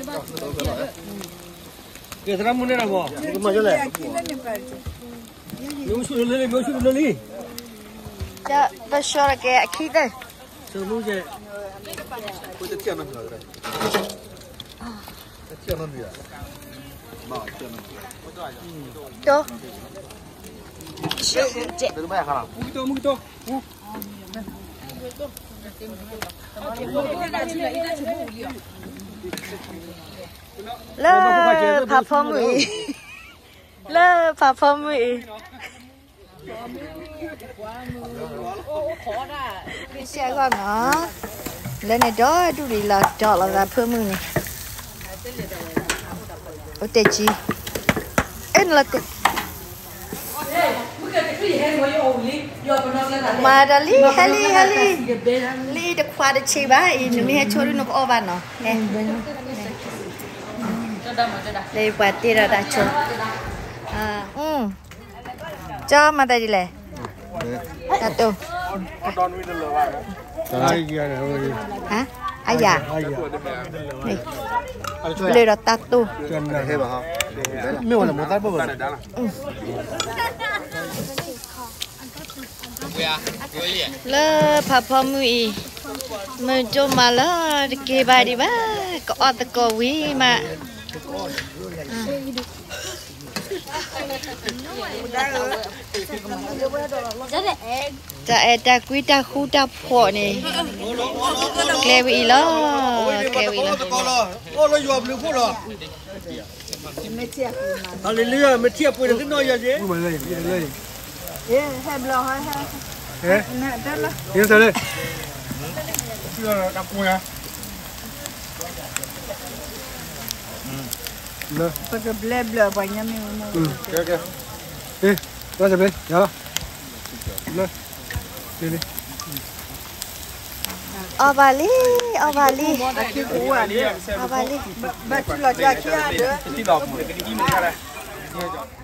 ကဲ သရၣ်မုၣ်န့ၣ်ဒီးမ့ၢ် မ့ၢ်ဆူၣ်လၢလံ မ့ၢ်ဆူၣ်လၢလံ ပၢ်ဆှီတကဲအခံသၢ ဆၢမုၢ်ကဲ တထံၣ်နီတမံၤလီၤ တထံၣ်နီတမံၤလီၤ လၢဖးဖီမုၢ်အံၤ လၢဖးဖီမုၢ်အံၤ စဲးဂီၢ်နီၤ လၢန့ၣ်ဒီဒူၣ်လံလီၤ ဒီးလီၤသးဖၢမုၢ်န့ၣ် အိၣ်တဲာ်ကံ အဲၣ်နလီၤတဲာ် မၤတၢ်လံ ဟဲလံ ဟဲလံ လံတခွါတဆံးဘၣ်အံၤ နမ့ၢ်ဟဲဆိဒုးနကအီၣ်ဘၣ်နီၤ လၢပှၤတ့ဒီးတၢ်ဆိ ကၠီမၤသးဒ်လဲၣ် တၢ်တိၢ် အယၤ ဘျၢဒီးတၢ်တိၢ် မ့ၢ်ဝဲလၢမိၢ်သၣ်ဘိၣ်ဘၣ် လၢဖးဖီမုၢ်အံၤ မုၢ်ကၠိမးလၢတက့ၤဘၣ်ဒံးဘၣ် ကအီၣ်သကိးဝံၤမး တၢ်အဲၣ်တၢ်ကွံတၢ်ဃူတၢ်ဖိးန့ၣ် ကျဲဝံၤအံၤလီၤ ကျဲဝံၤလီၤ ဟါလ့လူယၤ မ့ၢ်ထံၣ်အပှ့ၤန့ၣ် သ့ၣ်နီၣ်ယၤက့ၤ ဟဲဘျီ ဟဲ ဟဲ ဟဲ ဟဲ ဟဲ ပကဘျဲဘျၢပှၤညါမ့ၢ်ဝဲ လၢ လၢ လၢ အီၣ်ဘၣ်လံ အီၣ်ဘၣ်လံ အီၣ်ဘၣ်လံ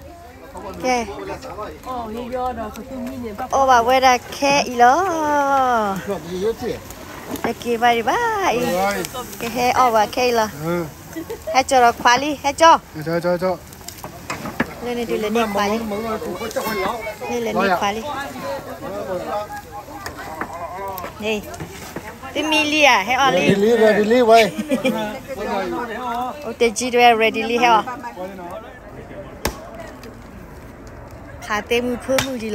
ကဲ အီၣ်ဘၣ်ဝဲဒၣ်ခဲအံၤလီၤ တက့ၤဘၣ်ဒံးဘၣ်အံၤ ကဟဲအီၣ်ဘၣ်ခဲအံၤလီၤ ဟဲကၠီဒီးခွါလံ ဟဲကၠီ လၢန့ၣ်တုၤလဲၤန့ၢ်ခွါလံ န့ၣ်လဲၤန့ၢ်ခွါလံ န့ၣ် သုမံလံဧါ ဟဲအီၣ်လံ ready လံဝဲ အိၣ်တ့ၢ်ကံတဝဲ ready လံ ဟဲအီၣ် ခးသ့မုၢ်ဖၢမုၢ်ဒံးလီၤ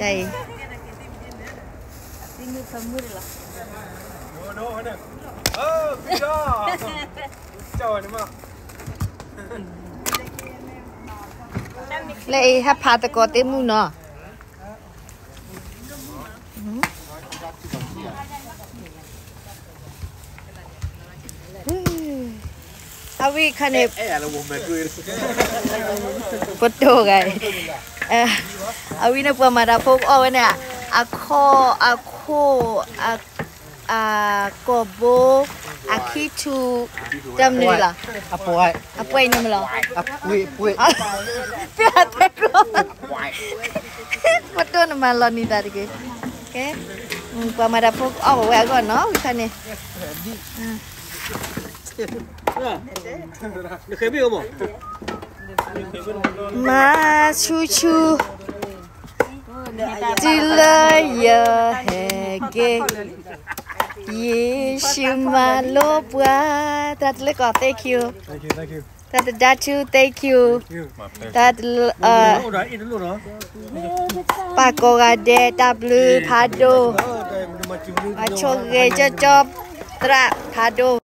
တၢ်အံၤ လၢအံၤ ဟဲဖးသကိးသ့မုၢ်နီၤ အဝံၤခါန့ၣ် ပတိၢ်ဂၤအံၤ အဝံၤန့ၣ် ပှၤမၤတၢ်ဖိကအီၣ်ဝဲန့ၣ် အခီၣ် အခိၣ် အ အကိာ်ဘိ အခံထူၣ် တၢ်မနုၤလီၤ အပှဲၤန့ၣ်မ့ၢ်လီၤ ပှဲၤတကိး ပတိၢ်နမၤလီၤနံၤသးတဂ့ၤ ကဲ ပှၤမၤတၢ်ဖိကအီၣ်ဝဲအဂီၢ်နီၤ ဝံၤခါန့ၣ် မၤဆူၣ်ဆူၣ် တုၤလၢယဟဲက့ၤ ယ့ၣ်ၡူးမၤလိပှၤ တၢ်တလၢကီး thank you တၢ်တဒါထူ thank you တၢ်တလၢ ပၢ်ကိးဂၤဒဲး တၢ်ဘျုးဖးဒိၣ် အဆိၣ်ဂ့ၤကၠီကၠီ သရၣ်ဖးဒိၣ်